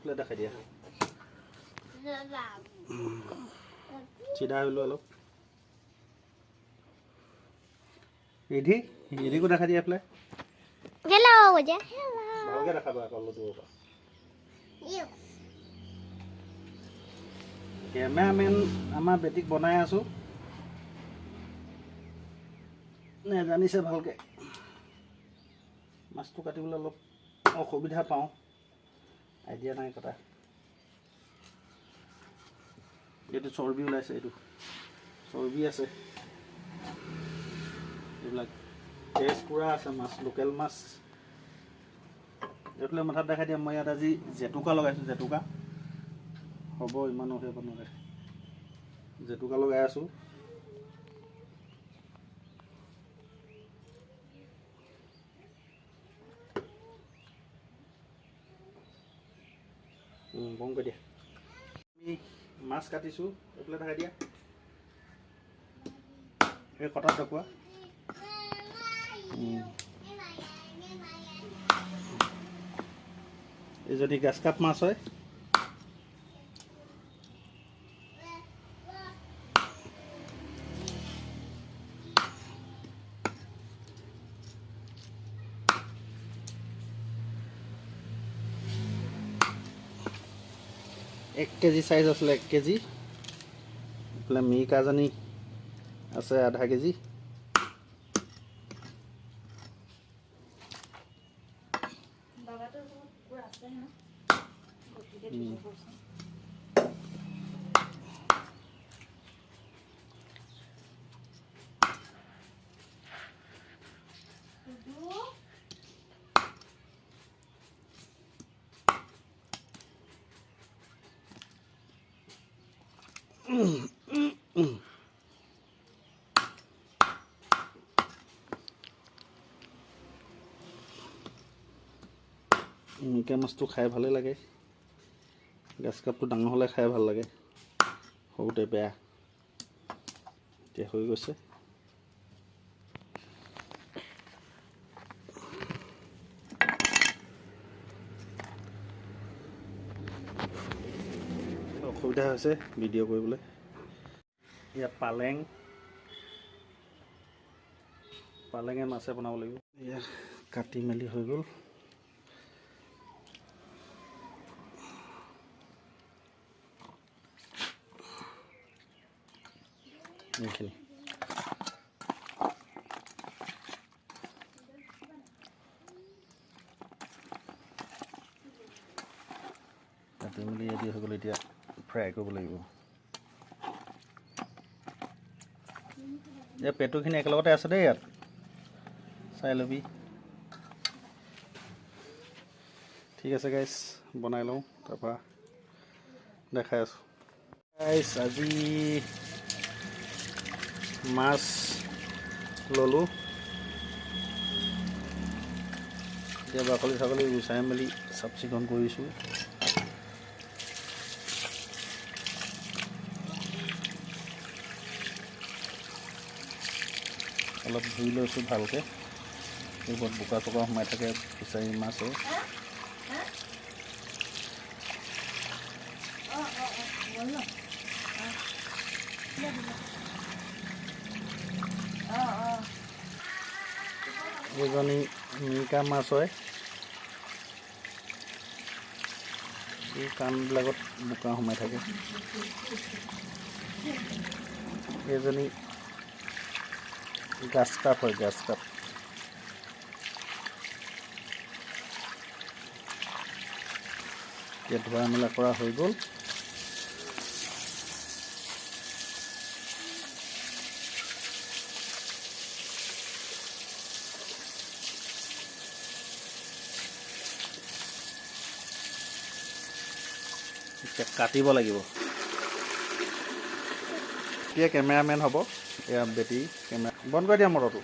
এইফালে দেখাই দিয়া। চিধা হৈ লোৱা অলপ। ৰিধি, ৰিধিকো দেখাই দিয়া এইফালে। হেল্ল'। ভালকৈ দেখাবা আকৌ অলপ দূৰৰ পৰা। কেমেৰামেন আমাৰ বেটিক বনাই আছোঁ, নেজানিছে ভালকৈ। মাছটো কাটিবলৈ অলপ অসুবিধা পাওঁ, আইডিয়া নাই কটা। এইটো চৰ্বি ওলাইছে, এইটো চৰ্বি আছে। এইবিলাক তেজ পুৰা আছে মাছ, লোকেল মাছ। এইফালে মাথাত দেখাই দিয়া। মই ইয়াত আজি জেতুকা লগাইছোঁ, জেতুকা হ'ব ইমানো সেই নোৱাৰে। জেতুকা লগাই আছোঁ। বন্ধ কৰি দিয়া। আমি মাছ কাটিছোঁ, এইফালে দেখাই দিয়া। এই কটাত দেখুওৱা। এই যদি গাছ কাপ মাছ হয়। 1 কেজি চাইজ আছিলে, 1 কেজি। এইফালে মিৰিকাজনী আছে আধা কেজি। বাবাটোৰ ঘৰত কুকুৰ আছে ন? গতিকে থৈ গৈছে। মিৰিকা মাছটো খাই ভালেই লাগে। গাছ কাপটো ডাঙৰ হ'লে খাই ভাল লাগে, সৰুতে বেয়া। এতিয়া হৈ গৈছে। অসুবিধা হৈছে ভিডিঅ' কৰিবলৈ। ইয়াত পালেং, পালেঙে মাছে বনাব লাগিব। ইয়াত কাটি মেলি হৈ গ'ল। এইখিনি কাটি মেলি ৰেডি হৈ গ'ল। এতিয়া ফ্ৰাই কৰিব লাগিব। এই পেটুখিনি একেলগতে আছে দেই, ইয়াত চাই ল'বি। ঠিক আছে গাইছ, বনাই লওঁ, তাৰপৰা দেখাই আছোঁ। গাইছ, আজি মাছ ল'লোঁ। এতিয়া বাকলি চাকলি গুচাই মেলি চাফ চিকুণ কৰিছোঁ। অলপ ধুই লৈছোঁ ভালকৈ, এইবোৰত বোকা চোকা সোমাই থাকে, ফিচাৰী মাছ হয়। অঁ অঁ অঁ গ'ল ন? অঁ অঁ অঁ এইজনী মিৰিকা মাছ হয়। এই কাণবিলাকত বোকা সোমাই থাকে। এইজনী গাছ কাপ হয়, গাছ কাপ। এতিয়া ধোৱা মেলা কৰা হৈ গ'ল। এতিয়া কাটিব লাগিব। এতিয়া কেমেৰামেন হ'ব এয়া বেটি। কেমেৰা বন্ধ কৰি দিয়া মটৰটো।